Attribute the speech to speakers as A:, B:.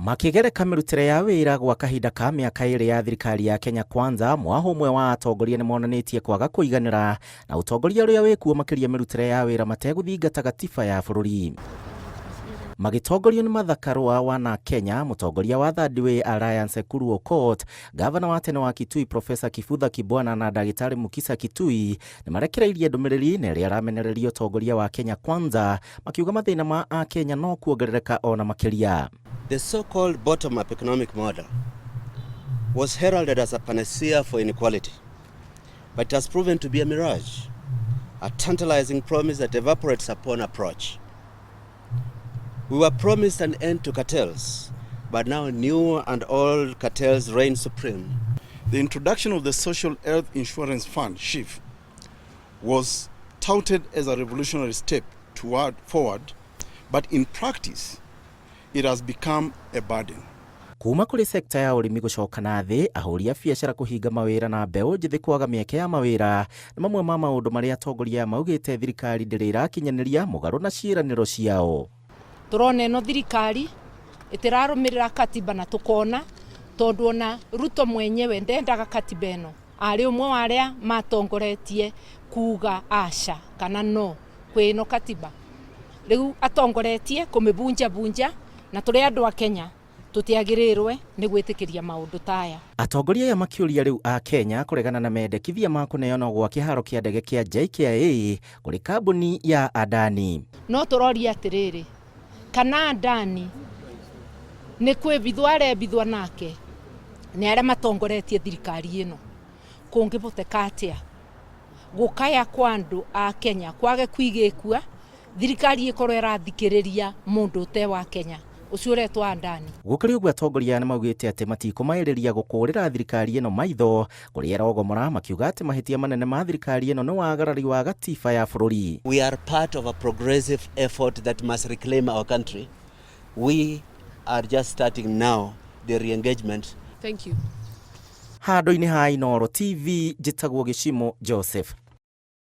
A: Makĩgereka mĩrutĩre ya wĩra gwa kahinda ka mĩaka ĩrĩ ya thirikari ya Kenya Kwanza, mwaho ũmwe wa atongoria nĩmonanĩtie kwaga kũiganĩra na ũtongoria ũrĩa wĩkuo makĩria mĩrutĩre ya wĩra mategũthingata gatiba ya bũrũri. Magĩtongorio nĩ Martha Karua wa na Kenya, mũtongoria wa Third Way Alliance Ekuru Aukot, gavana wa tene wa Kitui Professor Kibutha Kibwana na ndagĩtarĩ Mukisa Kitui nĩmarekereirie ndũmĩrĩri na ĩrĩa ĩramenereria ũtongoria wa Kenya Kwanza makiuga mathĩna ma akenya no kuongerereka ona makĩria.
B: The so-called bottom-up economic model was heralded as a panacea for inequality, but it has proven to be a mirage, a tantalizing promise that evaporates upon approach. We were promised an end to cartels, but now new and old cartels reign supreme.
C: The introduction of the Social Health Insurance Fund, SHIF, was touted as a revolutionary step toward forward, but in practice, it has become a burden.
A: Kuma kũrĩ sekta ya ũrĩmi gũcoka na thĩ, ahũri a biacara kũhinga mawĩra na mbeũ njĩthĩ kwaga mĩeke ya mawĩra nĩ mamwe ma maũndũ marĩa atongoria aya maugĩte thirikari ndĩrĩ ĩrakinyanĩria mũgarũ na ciĩranĩro ciao.
D: Tũrona ĩno thirikari ĩtĩrarũmĩrĩra katiba na tũkona tondũ ona Ruto mwenyewe ndendaga katiba ĩno, arĩ ũmwe wa arĩa matongoretie kuga aca kana no kwĩ ĩno katiba. Rĩu atongoretie kũmĩbunjabunja na tũrĩ andũ a Kenya tũtiagĩrĩirwe nĩ gwĩtĩkĩria maũndũ ta aya.
A: Atongoria aya makĩũria rĩu a Kenya kũregana na mendekithia ma kũneanwo gwa kĩharo kĩa ndege kĩa JKIA kũrĩ kambuni ya Adani.
D: No tũroria atĩrĩrĩ, kana Adani nĩ kwĩbithwo arebithwo nake nĩ arĩa matongoretie thirikari ĩno, kũngĩboteka atĩa gũkaya kwa andũ a Kenya kwage kwigĩkua, thirikari ĩkorwo ĩrathikĩrĩria mũndũ ũte wa Kenya ũcio ũretwo Adani.
A: Gũkĩrĩ ũguo, atongoria aya nĩmaugĩte atĩ matikũmaĩrĩria gũkũrĩra thirikari ĩno maitho kũrĩa ĩrogomora, makiuga atĩ mahĩtia manene ma thirikari ĩno nĩ wagarari wa gatiba ya bũrũri.
B: We are part of a progressive effort that must reclaim our country. We are just starting now the re-engagement.
E: Thank you.
A: Handũ-inĩ ha Inooro TV, njĩtagwo Gĩcimo Joseph.